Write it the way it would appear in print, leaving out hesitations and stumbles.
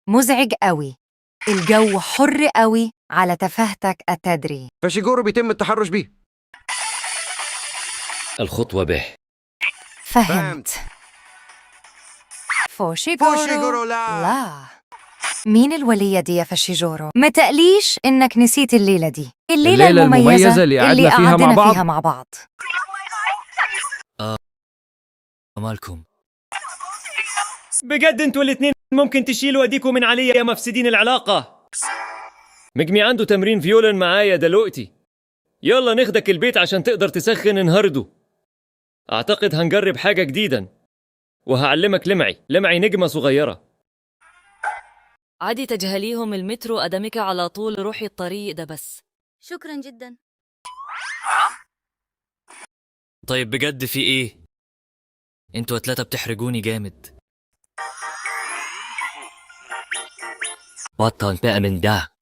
مزعج قوي. الجو حر قوي على تفاهتك أتدري. فوشيجورو بيتم التحرش بيه. الخطوة به. فهمت. فوشيغورو. فوشيغورو لا. لا. مين الولية دي يا فوشيجورو؟ ما تقليش إنك نسيت الليلة دي. الليلة الليلة المميزة المميزة اللي قعدنا فيها مع قعدنا بعض. فيها مع بعض. مالكم؟ بجد انتوا الاتنين ممكن تشيلوا ايديكم من عليا يا مفسدين العلاقة. مجمي عنده تمرين فيولن معايا دلوقتي. يلا ناخدك البيت عشان تقدر تسخن النهارده. اعتقد هنجرب حاجة جديدة وهعلمك لمعي لمعي نجمة صغيرة. عادي تجهليهم، المترو قدمك على طول، روحي الطريق ده بس. شكرا جدا. طيب بجد في ايه؟ انتوا تلاتة بتحرجوني جامد. بطل بقى من ده.